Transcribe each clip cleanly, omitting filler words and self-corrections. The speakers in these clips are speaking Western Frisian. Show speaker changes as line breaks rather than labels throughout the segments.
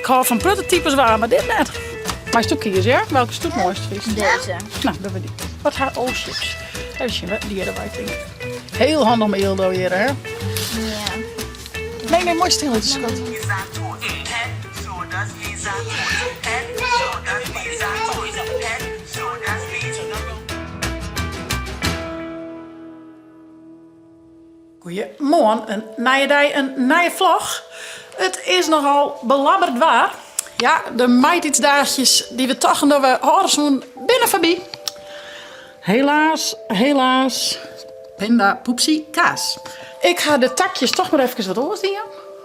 Ik hâld fan prototypes waar, mar dit net. Meist kieze, ja? Welke stoet moaist fynst?
Deze.
Nou, dat we die. Wat haar oh chips. Even zien, die hadden wij denk ik. Heel handig om Ildo hier, hè?
Ja.
Nee, nee, mooi stil, het is schat. Goeiemoarn, in nije dei, in nije vlog. It is nochal belabberd waar. Ja, de maitiidsdaagjes dy't we tochten dat we hâlde soenen, binne foarby. Helaas, helaas. Pinda, poepsie, kaas. Ik ha de takjes toch mar efkes wat oars dien.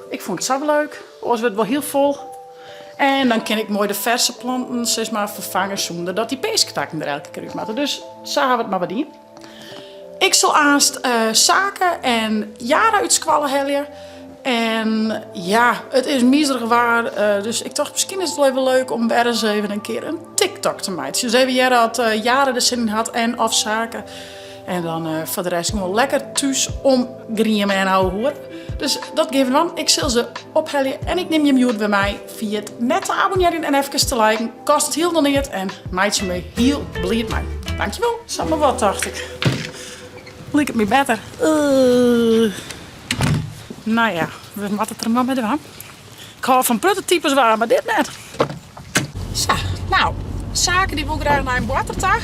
Ik fûn it sa leuk. Oars wurdt it wol hiel fol. En dan kin ik moai de ferse planten sis mar ferfange sûnder dat dy peasketakken der elke kear út moatte. Dus sa ha we it mar wat dien. Ik sil aanst Sake en Jara út skoalle helje. En ja, it is mizerich waar, dus ik tocht miskien is it wol even leuk om wer ris even in kear in TikTok te meitsjen. Dus even hearre oft Jara der sin yn hat en of Sake. En dan foar de rest gewoan lekker thús omgrieme en ouwehoere. Dus dat gean we dwaan. Ik sil se ophelje en ik nim jim hjoed wer mei. Ferjit net te abonnearjen en efkes te liken. Kostet hielendal neat en meitsje my hiel bliid mei. Dankjewol. Sa mar wat, tocht ik. Liket my better. Uh. Nou ja, we moatte it der mar mei dwaan. Ik hâld fan prototypes waar, mar dit net. Sa, nou, Sake dy wol graach nei in boarter ta.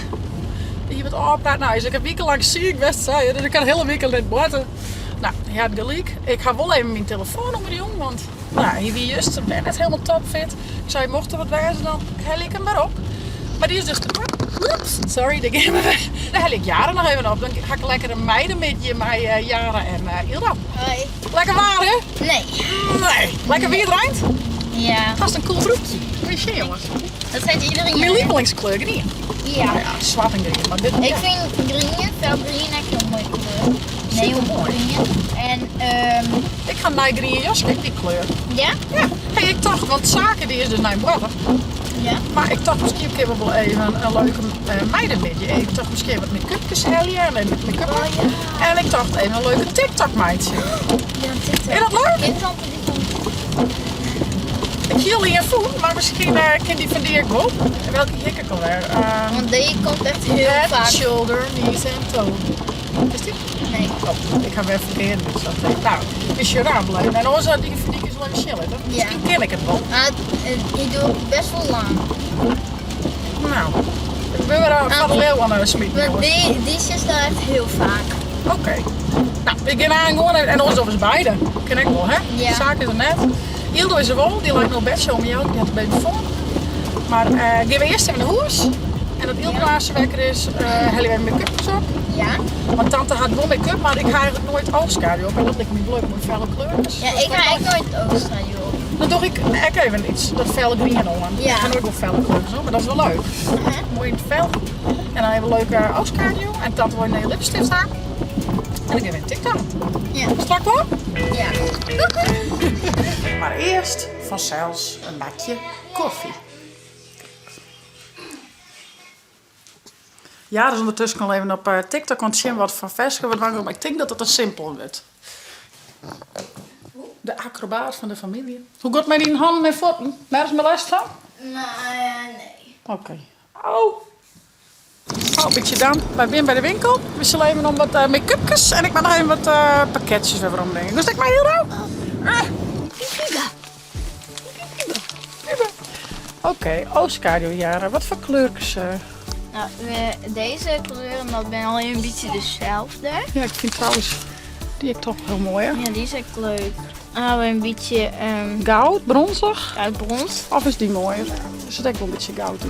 Dy hie wat ôfpraat. Nou, is ek in wike lang siik west, sei er, dus ik kan de hiele wike net boarte. Nou, hy hat gelyk. Ik ha wol even myn telefoannûmer jûn, want nou, hy wie juster wer net hielendal topfit. Ik sei, mocht der wat wêze, dan helje ik him wer op. Mar dy is dus te Oeps, sorry, dêr gean we wer. Dan helje ik Jara noch even op. Dan ha ik lekker in meidemiddei mei eh, Jara en uh, Ilda.
Hoi.
Lekker waar, hè?
Nee.
Nee. Lekker wie het reint?
Ja.
Hast in cool broekje. Moet je zien, jongens.
Dat zegt iedereen.
Mijn lievelingskleur, grien.
Ja.
Ja, zwart en grien. Maar dit,
Ik vind grien, felgrien echt heel mooi kleur. Neongrien. En ehm
Ik ga naar grien jas, kijk die kleur.
ja?
Ja. Hey, ik dacht, want Sake die is dus naar boarter.
Ja.
Maar ik dacht misschien kunnen we wel even een leuke uh, meidenmiddag. Ik dacht misschien wat make-upjes helje en even make-up.
Oh, ja.
En ik dacht even een leuke TikTok meitsje.
Ja, TikTok.
Is dat leuk?
Kind die van.
Ik hield hier voet, maar misschien uh, ken die van die ik wel. Welke hik ik alweer? Uh,
Want die komt echt heel
head,
vaak.
shoulder, knees en toe. Is die?
Nee.
Oh, ik ga weer verkeerd dus dat Nou, is je raam blijven. En onze die vind ik is wel even chillen, toch?
Ja.
Misschien ken ik het wel.
Maar het, die doe ik best wel lang.
Nou, ik ben weer aan van de leeuw aan het smitten.
Maar
jongens.
die, die zit daar echt heel vaak.
Oké. Nou, ik ga aan gewoon en ons over beide. Ken ik wel, hè?
Ja.
Zaak is er net. Ildo is er wel, die lijkt nog best zo om jou, die had een beetje voor. Maar uh, gaan we eerst even naar huis. En dat Ildo ja. wekker is, uh, haal je even make-up op.
Ja.
Want tante had wel make-up, maar ik ga eigenlijk nooit oogschaduw op. En dat lijkt me leuk, met felle kleurtjes.
Ja, ik ga eigenlijk nooit oogschaduw op.
Dan doe ik ek even iets, dat felle grien aan.
Ja.
Ik ga nooit wel felle kleuren op, maar dat is wel leuk.
Uh-huh.
Mooi in het fel. En dan even een leuke oogschaduw. En tante wil een lipstift aan. En dan gaan we een TikTok.
Ja.
Strak hoor?
Ja.
Maar eerst vanzelfs een bakje koffie. Ja, dus ondertussen al even op TikTok want zien wat van verse wat maar ik denk dat het een simpel wordt. De acrobaat van de familie. Hoe gaat met die handen en voeten? Nergens meer last van?
Nee, nee.
Oké. Oh. Oh, een beetje dan. Wij zijn bij de winkel. We zullen even om wat uh, make-upjes en ik mag nog even wat uh, pakketjes weer ombrengen. Dus ik maar heel gauw. Uh. Oké, okay, oogschaduw Jara. Wat voor kleurtjes? Uh?
Nou, deze kleuren, dat ben al een beetje dezelfde.
Ja, ik vind trouwens die ik toch heel mooi hè?
Ja, die is echt leuk. Dan hebben we een beetje... Um,
goud, bronzig.
Goud, brons.
Of is die mooier? Er zit echt wel een beetje goud in.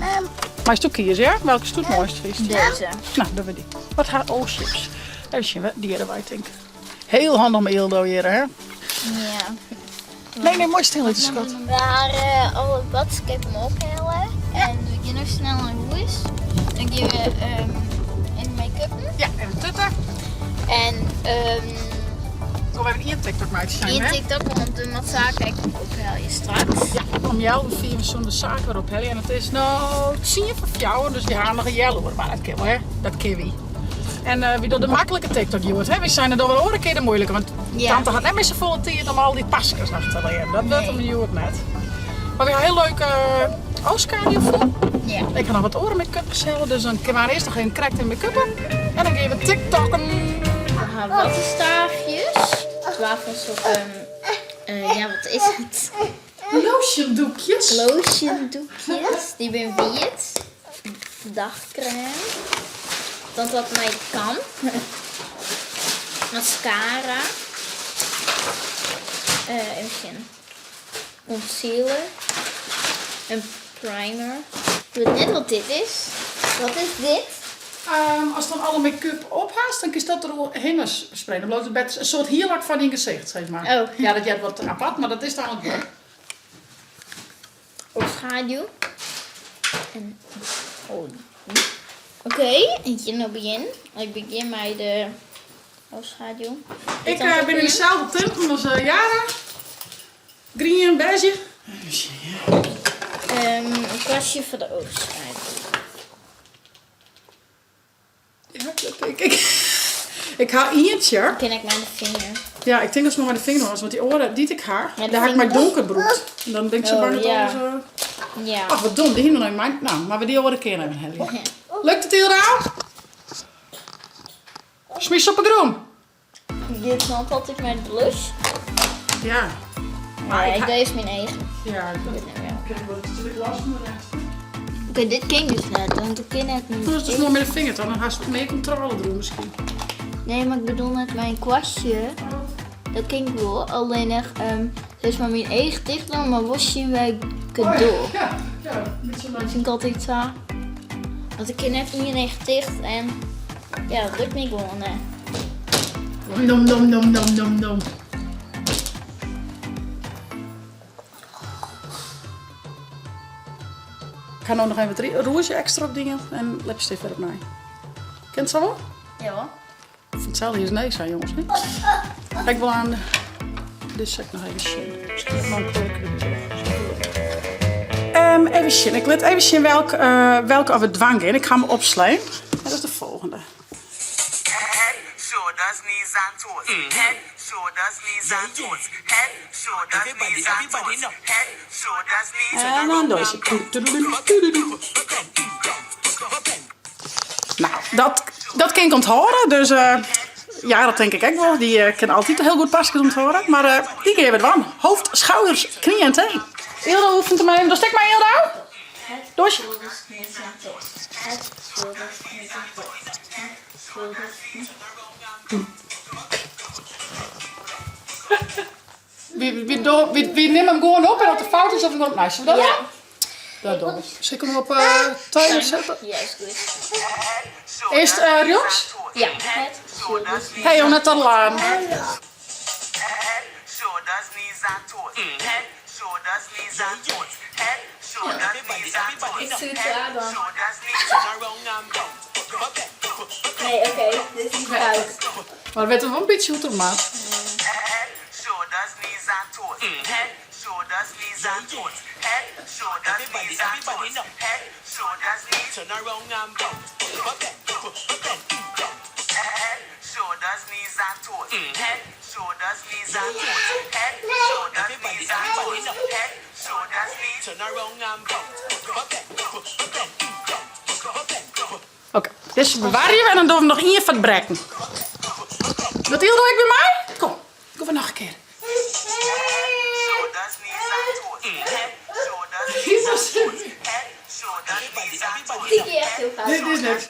Maar is toch kiezen, ja? Welke is het mooiste? Is
Deze.
Nou, doen we die. Wat haar oh chips. Even zien, die hadden wij denk ik. Heel handig met Ildo hier, hè?
Ja.
Nee, nee, mooi stil, het is schat.
We waren alle boodschappen ophalen. En we gaan nog snel naar huis. Dan gaan we um, in de make-up.
Ja, even tutten.
En um,
Kom even in TikTok maar zijn,
hè? TikTok, want de matzaak ik ophel je straks.
Ja, om jou vier we de zaak weer ophellen. En het is nou 10 voor jou, dus die gaan nog een jelle hoor. Maar dat kan wel, hè? Dat kan wie. En uh, wie doet de makkelijke TikTok, jongens, hè? We zijn er dan wel een keer de moeilijke, want
Ja.
tante had net meer zo volle tijd om al die pasjes nog te leren. Dat wordt
Nee.
hem nu ook net. Maar we ha hiel leuke oochskaduw fûn.
Ja.
Ik ha noch wat oare make-up helle, dus dan kinne we har earst noch even krekt in make-uppe. En dan gean we tiktokken.
We ha wattestaafjes. Twa fan sokke, ja wat is it?
Lotiondoekjes.
Lotiondoekjes, dy binne wiet. Dagcrème. Want dat mei kan. Mascara. Even sjen. Concealer. In primer. Ik wit net wat dit is. Wat is dit?
Ast dan alle make-up op hast, dan kinst dat deroerhinne sprayen. Dan bliuwt it better, in soart hierlak foar dyn gesicht, sis mar.
Oh.
Ja, dat heart wat apart, mar dat is dan it wol.
Oochschaduw. En, oh. Oké, ik gean no begjinnen. Ik begjin mei de oochschaduw.
Ik bin yn deselde tinten as Yara. Grien, beige. Even sjen, ja.
In kwastje foar de oochschaduw.
Ja, dat tink ik. Ik ha ientsje.
Kin ik mei de finger?
Ja, ik tink datst mei de finger was, want dy oare dy't ik ha,
Mei de
dêr ha ik mei
finger?
donker brûkt. En dan bin ik sa bang
Oh,
dat
ja.
alles... eh,
Ja.
Ach, wat dom, dy hiene we noch yn mei. No, mar we dy oare kear even helje.
Ja.
Lukt it Ilda? Smyst op 'e grûn.
Dit is altyd mei de blush.
Ja.
Maar ik doe eerst mijn eigen.
Ja, dat krijg ik wel natuurlijk last van de rest.
Oké, dit kin dus net, want ik kin net mijn
Dat is dus moai mei de finger dan, dan hast mear kontrôle deroer miskien.
Nee, mar ik bedoel net mijn kwastje. Dat kin ik wol, allinnich dus mei myn each ticht dan, mar wol sjen wêr ik it doch.
Ja, ja, een bytsje
Dat fyn ik altyd sa. Want ik kin net ien each ticht en ja, dat lukt my gewoan net.
Nom nom nom nom nom nom. Ik ha no noch even wat rûzje ekstra op dien en lipstift wer opnij. Kin it sa wol?
Ja hoor.
Fan itselde is nee sei jonges. Ik wol aan dizze ek noch even sjen. Miskien noch in kleurke derby. Um, even sjen. Ik lit even sjen welk, uh, welke of we dwaan gean. Ik ha him opslein. Dat is de volgende.
Head, shoulders, knees and toes. Head, shoulders, knees and toes. Head, shoulders, knees and toes. Head, shoulders, knees
En dan doe Nou, dat, dat kin ik ûnthâlde. Dus uh, ja, dat tink ik ek wol. Dy uh, kin altyd hiel goed paskes ûnthâlde. Mar uh, dy gean we dwaan. Hoofd, schouders, knie en teen. Ilda oefent him even. Dochst ek mei, Ilda? Dochst? Wy nimme him gewoan op en as der fout is, dan opnij. Sille we dat
Ja.
dwaan? Dat dogge we. Sil ik him op timer sette?
Ja, is goed.
Earst rjochts?
Ja.
Hey jong, net te laat.
Nee, oké, dit is fout.
Mar we witte wol in bytsje hoe't it moat. Oké, dizze bewarje we en dan dogge we noch ien foar it brekken. Docht Ilda ek by my? Kom, gean we noch in kear. Dit is niks.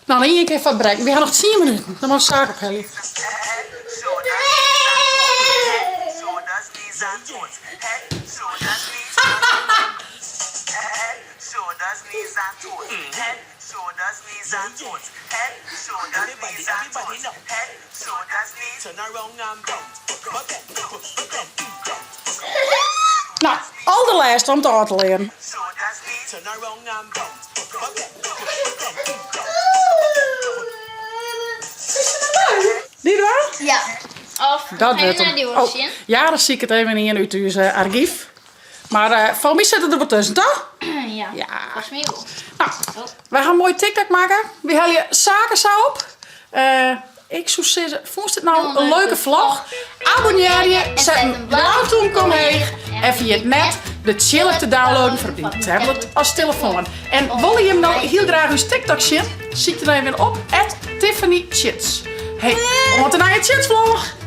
No, noch ien kear foar it brekken. Wy ha noch tsien minuten. Dan moat saak ophelje. No, alderlêste om it ôf te learen. Dy dwaan?
Ja. Of
Dat
even
wurdt
nei
hem.
dy
Oh,
sjen.
ja, dan siket even ien út ús argyf. Mar foar my sit it der wol tusken, toch?
Ja.
Ja.
Folgens my wol.
Nou, wy ha in moaie TikTok makke. Wy helje saken sa op. Ik soe sizze, fûnst it no in leuke vlog? Abonnearje, set in blau tûmke omheech en ferjit net de tsjilp te downloaden foar op dyn tablet as telefoan. En wolle jim no hiel graach ús TikTok sjen? Sykje dan even op @tiffanychits. Hey, oant de nije Chitsvlog!